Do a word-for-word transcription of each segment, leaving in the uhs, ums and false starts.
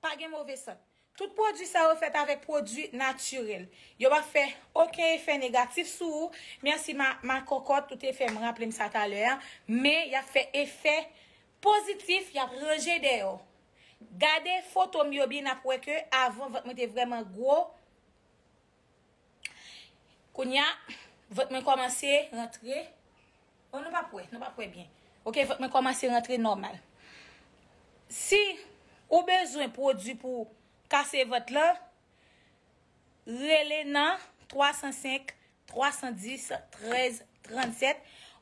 Pa gen move sant. Tout pwodui sa yo fèt avèk pwodui natirèl. Yo pa fè okenn efè negatif sou ou. Mèsi ma, ma kòkòt, ou te fè m raple m sa talè a. Men y ap fè efè pozitif, y ap ranje dèyè w. Gade foto m yo byen, n ap wè ke avan vant mwen te vrèman gwo. Kounye a, vant mwen kòmanse rantre. Oh, nou p ap wè, nou p ap wè byen. Oke, vant mwen kòmanse rantre nòmal. Si ou bezwen pwodui pou kase vant lan, rele nan twa san senk, twa san dis, trèz trannsèt.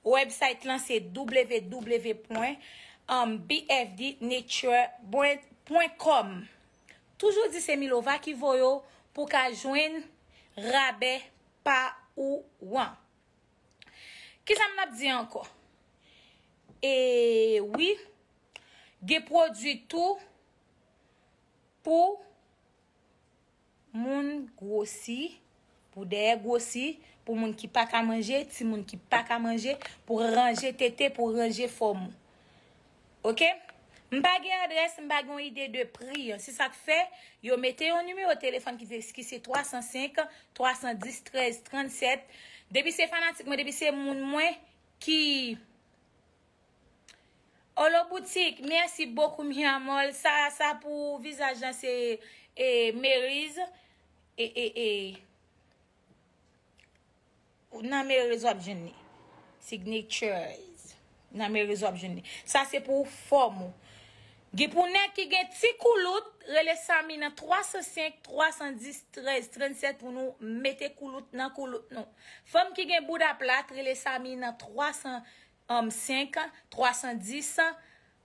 Website lan se w w w pwen b f d nature pwen com. Toujou di se Milova ki voye w pou ka jwenn rabè pa ou an. Kisa m ap di ankò? E wi, gen pwodui tou pou moun gwosi, pou dèyè gwosi, pou moun ki pa ka manje, timoun ki pa ka manje, pou ranje tete, pou ranje fòm ou. Oke? M pa gen adrès, m pa gen yon ide de pri an. Se sa k fè, yo mete yon nimewo telefòn ki, ki se twa san senk, twa san dis, trèz trannsèt. Depi se fanatik mwen, depi se moun mwen ki Olo Boutique, merci beaucoup, mi amor. Sa, sa pou vizaj lan se e, Meriz. E, e, e. Nan Meriz w ap jwenn li. Signatures. Nan Meriz w ap jwenn li. Sa se pou fòm ou. Gen pou nèg ki gen ti koulout, rele Samy nan twa san senk, twa san dis, trèz trannsèt pou nou mete koulout nan koulout nou. Fanm ki gen bouda plat, rele Samy nan twa san, um, senk, twa san dis,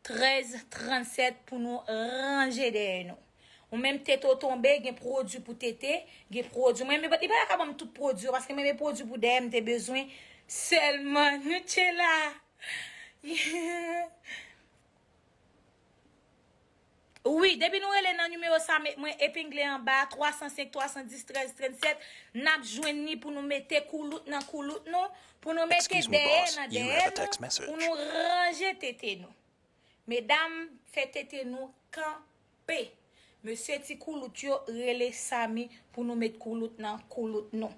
trèz trannsèt pou nou ranje dèyè nou. Ou menm tete w tonbe, gen pwodui pou tete, gen pwodui. Mwen, men, li pa ta ka ban m tout pwodui yo, paske mwen, men pwodui pou dèyè, m te bezwen sèlman. Nutella. Wi, depi nou rele nan nimewo sa, met mwen epingle anba, twa san senk, twa san dis, trèz trannsèt, n ap jwenn li pou nou mete koulout nan koulout nou, pou nou mete Excuse me, dèyè boss. Nan You dèyè have a nou, text message. Pou nou ranje tete nou. Medam, fè tete nou kanpe. Mesye ti koulout yo, rele Samy pou nou met koulout nan koulout nou.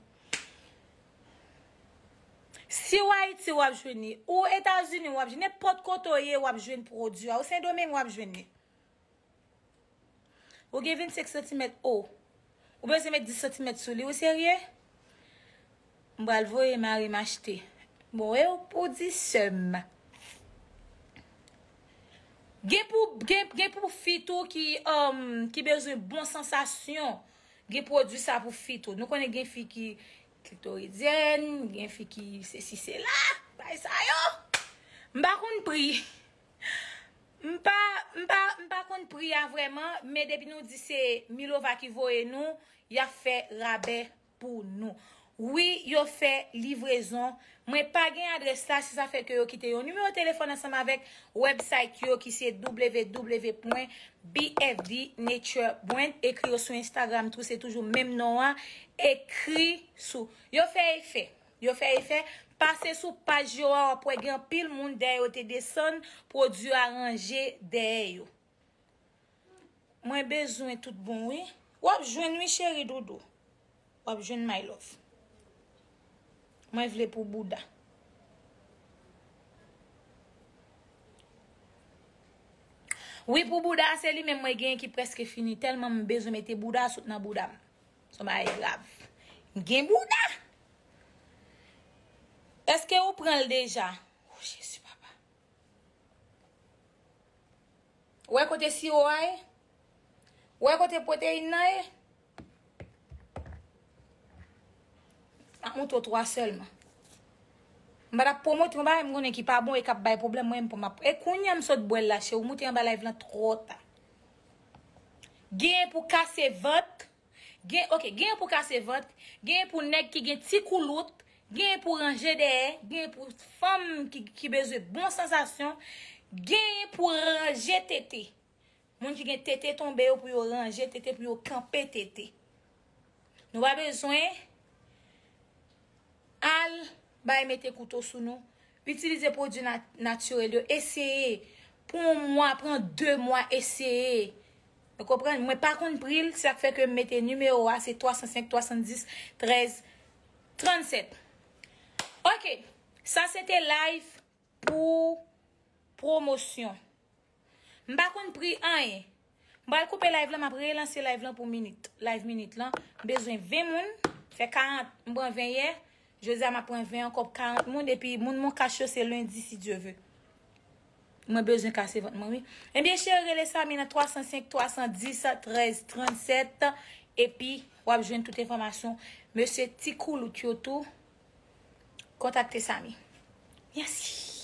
Si w Ayiti, w ap jwenn li. Ou Etazini, w ap jwenn. Nenpòt kote w ye, w ap jwenn pwodui a. Ou Sendomeng, w ap jwenn li. Ou gen vennsenk santimèt o. Ou bezwen met dis santimèt sou li. Ou serye? M pral voye mari m achte. Bon, e w pou di sè m. Gen pou, gen, gen pou fi tou ki, um, ki bezwen bon sansasyon. Gen pwodui sa pou fi tou. Nou konnen gen fi ki klitoridyèn, gen fi ki sesi sela, bay sa yo. M pa konn pri. M pa, m pa, m pa konn pri a vrèman, men depi nou di se Milova ki voye nou, y ap fè rabè pou nou. Wi, yo fè livrezon. Mwen pa gen adrès la, se sa fè ke yo kite yon nimewo telefòn ansanm avèk website yo ki se w w w pwen b f d nature brand. Ekri yo sou Instagram tou, se toujou menm non an. Ekri sou. Yo fè efè. Yo fè efè. Pase sou paj yo a, w ap wè gen anpil moun dèyè yo te desann, pwodui a ranje dèyè yo. Mwen bezwen tout bon wi. W ap jwenn wi cheri doudou. W ap jwenn my love. Mwen vle pou bouda. Wi, pou bouda a, se li menm mwen genyen ki prèske fini. Tèlman m bezwen mete bouda a sot nan bouda m. Se yon bagay grav. M gen bouda. Èske ou pran l deja? Oh, Jezi, papa. Ou wè kote siwo a ye? Ou wè kote pwoteyin nan ye? M ap montre w twa sèlman. M pa t ap pwomote yon bagay m konnen ki pa bon e k ap bay pwoblèm, mwen menm pou m ap. E kounye a m sot bwè l la, cheri, ou moute anba live lan twò ta. Genyen pou kase vant, gen, oke, genyen pou kase vant, genyen pou nèg ki gen ti koulout, genyen pou ranje dèyè, genyen pou fanm ki, ki bezwen bon sansasyon, genyen pou ranje tete. Moun ki gen tete tonbe yo pou yo ranje tete, pou yo kanpe tete. Nou pa bezwen al bay mete kouto sou nou. Itilize pwodui na-, natirèl yo. Eseye. Pou yon mwa, pran de mwa, eseye. Ou konprann? Mwen pa konn pri l, se sa k fè ke m mete nimewo a, se twa san senk, twa san dis, trèz, trannsèt. Ok, sa se te live pou pwomosyon. M pa konn pri anyen. M pral koupe live lan, m ap relanse live lan pou minit. Live minit lan, m bezwen ven moun, fè karant, m pran ven yè. Jodi a, m ap pran ven ankò pou karant moun, epi moun Moncash yo, se lendi, si Dye ve. Mwen bezwen kase vant mwen, wi. Ebyen, cheri, rele Samy nan twa san senk, twa san dis, trèz, trannsèt, epi w ap jwenn tout enfòmasyon. Mesye Ti Koulout yo tou, kontakte Samy. Mèsi.